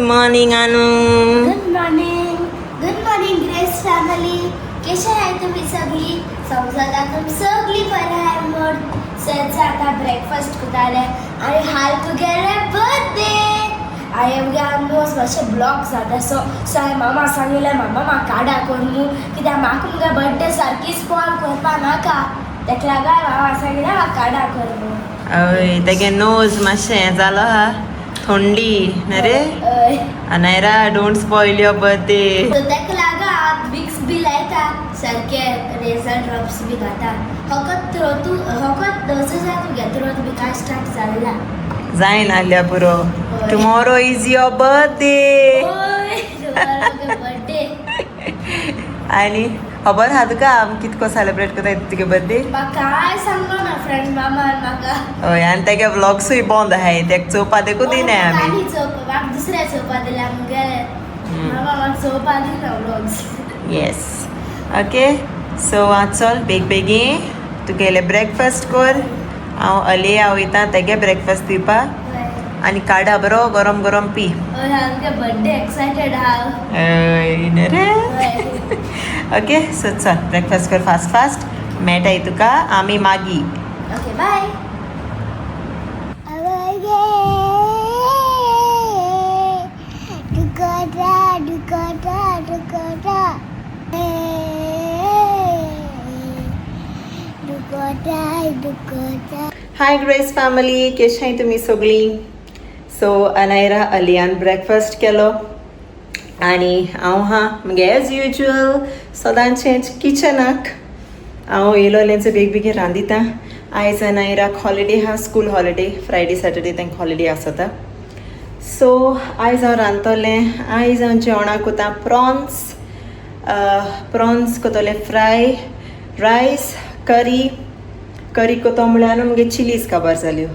Morning Anu. Good morning, good morning Grace family. कशे आहाय तुमी सगळी? समजता तुमी सगळी बरें आहाय म्हूण. सद्या आतां ब्रेकफास्ट करताले आनी हाल तुगेले बर्थडे. हांवें मुगे नोज मातशें ब्लॉक जाता, सो सो हांवें मामा सांगिल्लें, मामा म्हाका काडा कर न्हू, कित्याक म्हाका मुगे बर्थडे सारकी स्पॉयल करपा नाका. तेका लागून हांवें मामा सांगिल्लें म्हाका काडा कर म्हूण. हय, तेगे नोज मातशें हें जालो हा, थंडी न्ही रे. हय. Anayra, don't spoil your birthday. So तेका लागून हांव विक्स बी लायता सारके, नेजल ड्रॉप्स बी घाता. फकत थ्रोतू, फकत नोजू जाय तुगे थ्रोत बी कांय स्टार्ट जालें ना. जायना आहल्या पुरो. Tomorrow is your birthday. ओय, बर्थडे. आनी खबर आहा तुका आमी कितको सेलिब्रेट करता तुगे बर्थडे? म्हाका कांय सांगलो ना फ्रेंड मामान म्हाका. हय, आनी तेगे व्लॉग्सूय बंद आहाय, तेका चोवपा देखून दिनाय आमी. आनी चोवपा म्हाका दुसऱ्या चोवपा दिल्या मुगेले मामा, म्हाका चोवपा दिना vlogs. Yes, okay, सो आतां चल बेग बेगीन तुगेलें ब्रेकफास्ट कर. हांव अलिया वयता तेगे ब्रेकफास्ट दिवपाक आनी काडा बरो गरम गरम पी. हय, आमगे बर्थडे एक्सायटेड हांव. हय न्ही रे? हय. ओके, सो चल ब्रेकफास्ट कर फास्ट फास्ट. मेळटाय तुका आमी मागीर. Okay, bye. Dukoda, dukoda, dukoda. Dukoda, dukoda. Hi grace family, केशाय तुमी सगळीं? सो अनायरा अलियान ब्रेकफास्ट केलो आनी हांव हा मगे एज युजल सदांचेंच किचनाक. हांव येयलोलेंच बेग बेगीन रांदिता. आयज अनायराक हॉलिडे आहा, स्कूल हॉलिडे. फ्रायडे सॅटर्डे तांकां हॉलिडे आसता. सो आयज हांव रांदतलें, आयज हांव जेवणाक कोता प्रॉन्स, प्रॉन्स कोतलें फ्राय, रायस, करी. करी कोतो म्हळ्यार न्हू मुगे चिलीज काबार जाल्यो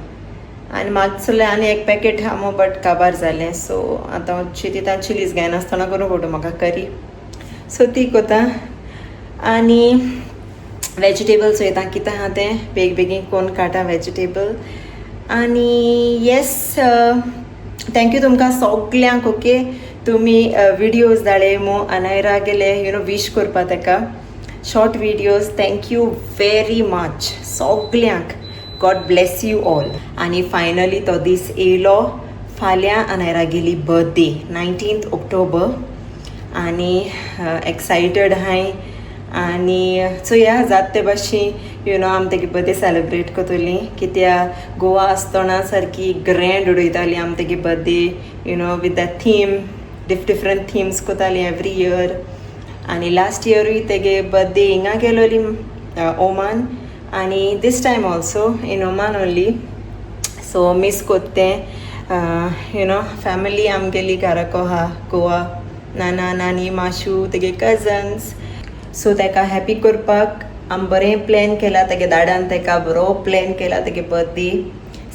आनी मातसोलें आनी एक पॅकेट आहा मो, बट काबार जालें. सो आतां हांव चिंतिता, चिलीज घेनासतना करूं पडटा म्हाका करी. सो ती कोता आनी वेजिटेबल्स वयता कितें आहा तें बेग बेगीन कोन्न काडटा वेजिटेबल. आनी येस, thank you तुमकां सगल्यांक. ओके, तुमी विडियोज धाडले मो अनायरा गेले you know wish करपा ताका, short videos. Thank you very much सगल्यांक. God bless you all. आनी फायनली तो दीस येयलो, फाल्यां अनायरा गेली बर्थडे, 19 ऑक्टोबर. आनी एक्सायटेड आहाय आनी चोया जाता ते भाशेन you know आमी तेगे बर्थडे सेलिब्रेट करतलीं, कित्याक गोवा आसतना सारकी ग्रँड उडयताली आमी तेगे birthday, with the theme, different themes करताली एवरी इयर. आनी लास्ट इयरूय तेगे बर्थडे हिंगा केलोली ओमान आनी this time also in Oman only. So miss कोत्ता तें you know family आमगेली घराको आहा गोवा, नाना नानी, माशू, तेगे कजन्स. सो ताका हॅपी करपाक आमी बरें प्लॅन केला. तेगे दाडान ताका बरो प्लॅन केला तेगे बर्थडे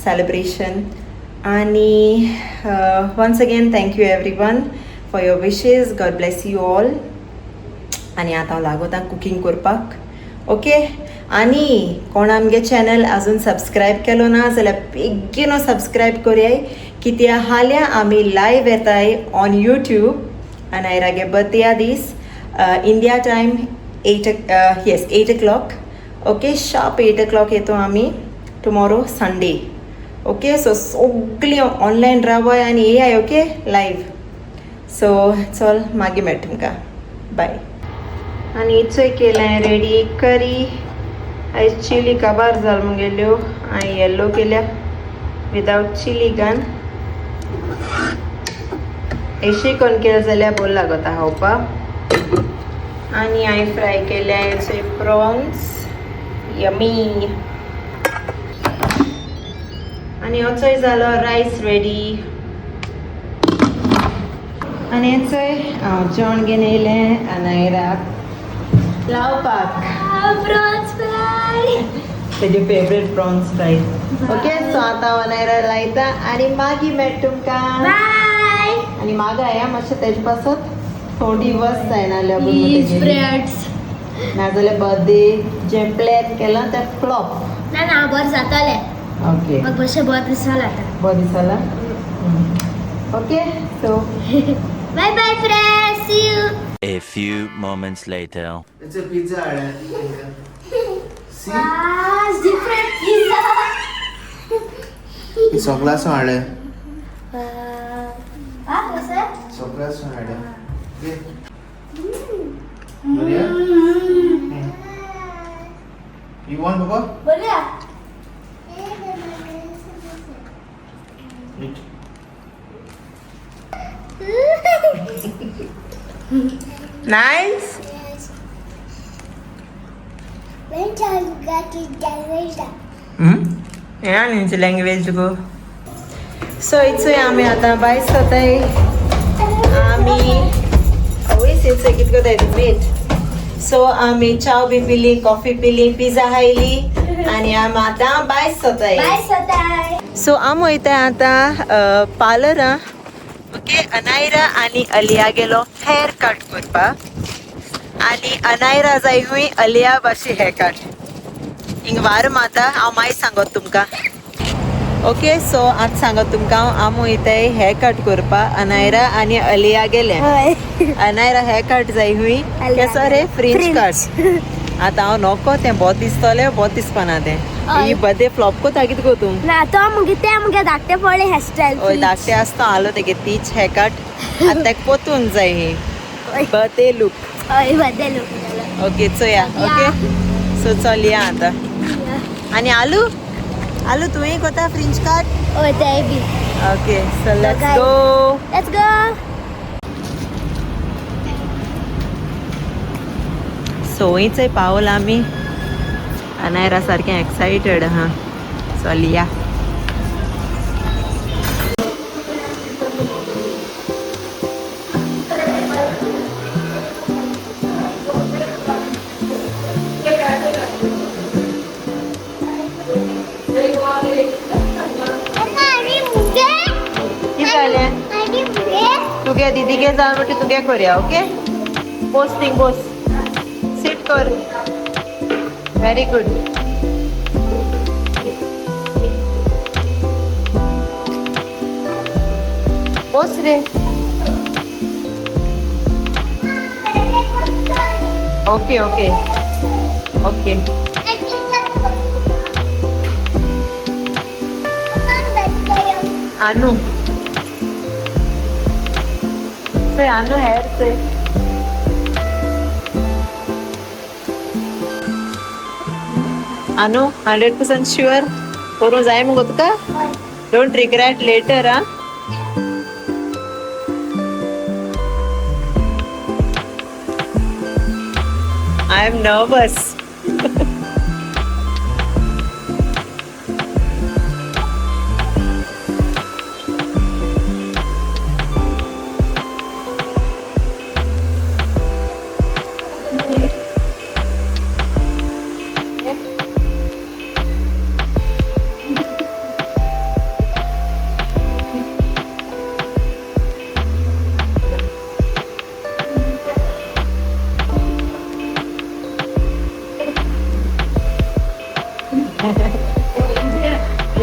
सेलिब्रेशन. आनी once again thank you everyone for your wishes. God bless you all. आनी आतां हांव लागोता कुकींग करपाक. ओके, आनी कोण आमगे चॅनल अजून सबस्क्रायब केलो ना जाल्यार बेगीन सबस्क्रायब करयाय, कित्याक हाल्यां आमी लायव येताय ऑन यूट्यूब अनायरागे बर्थडे दीस, India time 8, yes, 8 o'clock. Okay, sharp 8 o'clock येतो आमी टुमॉरो संडे. ओके, सो सगळीं ऑनलायन रावाय आनी येयाय, ओके, लायव. सो चल, मागीर मेळटा तुमकां, बाय. आनी चोय केलें रेडी करी. आयज चिली काबार जाल मुगेल्यो, हांवें येल्लो केल्या विदावट चिली घान. एशी कोण केलें जाल्यार बरो लागता खावपाक. आनी हांवें फ्राय केल्या चोय प्रॉन्स, यमी. आनी हो जालो रायस रेडी. आनी चोय हांव जेवण घेवन येयलें अनायराक लावपाक. Prawns fry. तेजे favourite prawns fry. Okay, so आतां हांव अनायरा लायता आनी मागीर मेळटा तुमकां. बाय. आनी मागीर या मातशें तेजे पासत थोडी वस जायना. Please friends. नाजाल्यार बर्थडे जे प्लॅन केलां तें फ्लॉप. ना ना, बरें जातलें. ओके. म्हाका मातशें बरें दिसलां आतां. बरें दिसलां. Okay, so bye bye friends, see you. A few moments later. It's a pizza हाडल्या. See? Different pizza. सगळ्यासून हाडले. हा कसं? सगळ्यासून हाडले. बरया. You want बाबा? बरया. Eat. Nice. हें लँग्वेज गो. सो इचोय आमी आतां भायर सरताय. आमी always it's कितें करताय मीट. सो आमी चाव बी पिली, कॉफी पिली, पिझ्झा खायली आनी आमी आतां भायर सरताय. बाय सताय. सो आमी वयताय आतां पार्लरां. ओके, अनायरा आनी अलिया गेलो हेअर कट करपाक आनी अनायरा जाय हुंय अलिया भाशे हेअर कट. हिंग वार माता हांव मागीर सांगत तुमकां. ओके, सो आतां सांगत तुमकां हांव आमी वयताय हेअर कट करपाक. अनायरा आनी अलिया गेले. अनायरा हेअर कट जाय हुंय केसो रे फ्रेंच कट. आतां हांव नको तें बोत दिसतलें, बोत दिसपाना तें. ही बर्थडे फ्लॉप कोता कितें गो तूं? ना तो मुगे ते मुगे धाकटे पडले हेअरस्टायल. हय, धाकटे आसता आलो तेगे तीच हेअर कट. आतां तेका पोतून जाय ही बर्थडे लूक. हय, बर्थडे लूक जालो. ओके, चोया. ओके, सो चलया आतां. आनी आलू आलू तुवें कोता फ्रेंच कट? हय, तेय बी. Okay, so let's go. Let's go. सोयीचय पावला आमी. अनायरा सारकें एक्सायटेड आहा. चलया. कितें जालें तुगे दीदीगे जाल म्हणटा तुगे करया. Okay, Bose thing Bose, seat कर. Very good. बोस रे. Okay okay okay. Anu चोय, आनू हेर चोय. आनू 100% शुअर करूं जाय मुगो तुका? Don't regret later. Ah, I am nervous.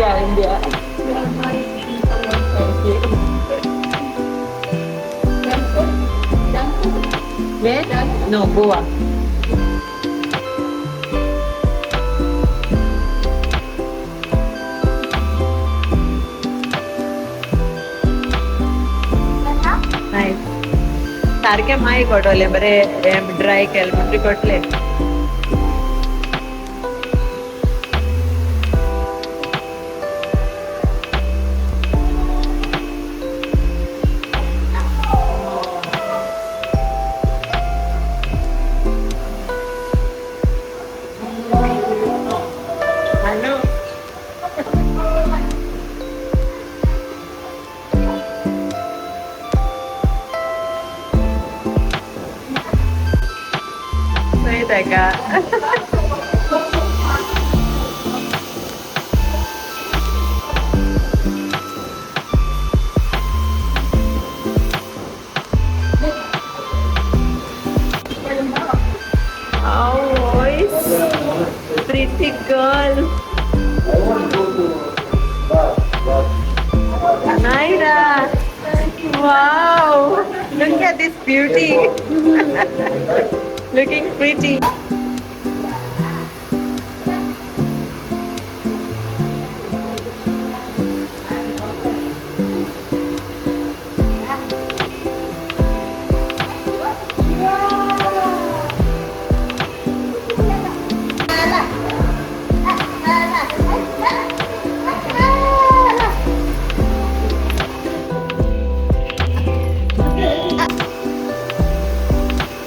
Yeah, India. Thank you. Where? No, Goa. Nice. सारकें माय कोटोलें बरें ड्राय केलें म्हणटकीर कोटलें. Hello. चोय तेका. Oh, voice. Pretty girl. Naira. Wow, look at this beauty. Looking pretty.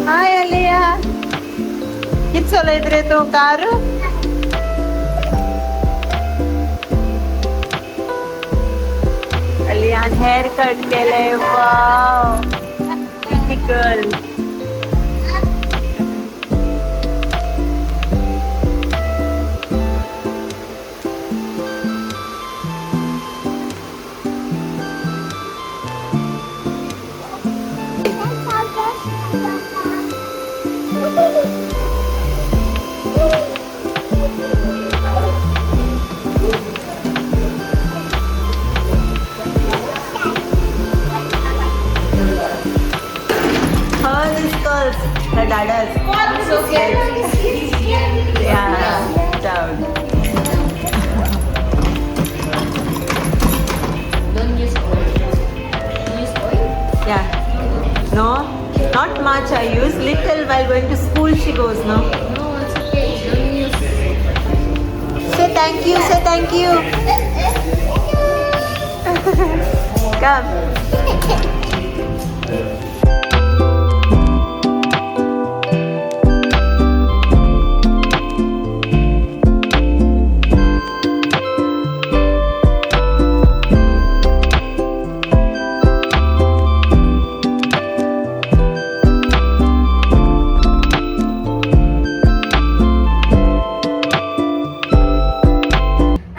Hi Aliya, कित चलयत रे तूं कार? अलियान हेअर कट केले. Wow, girl. Hers is curls, her dada's. Yeah, down. Don't use oil. Use oil? Yeah. No, not much. I use little while going to school. She goes, no. No, it's okay. Don't use. Say thank you. Say thank you. Come.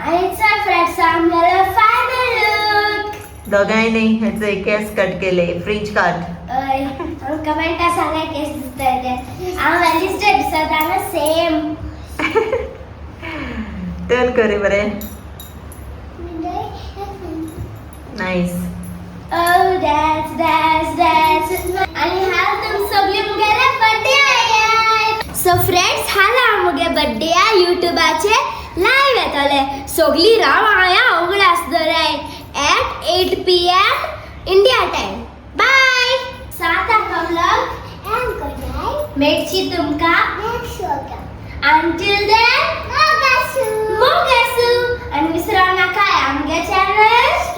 आणि चल friends, आमगेलो final look. दोगांयनी हेचे केस cut केले, fringe cut. हय, कमेंटा सांगा केस दिसता ते. हांव वेलिस्टर दिसता हांगा सेम. टर्न करे बरे. Nice. Oh, dance, dance, dance. आणि हाल तुम सगळी मुगेले बर्थडे आयाय. सो फ्रेंड्स, हाल हांव मुगे बर्थडे आ युट्यूबाचे लायव्ह येतले. सगळी राव आया उगडा आसतले at 8 p.m. India time. Bye. सात व्लॉग And good night. मेळची तुमकां. Next yoga. Until then, Mogasu. मोग आसूं. आनी विसरो नाका आमगे चॅनल.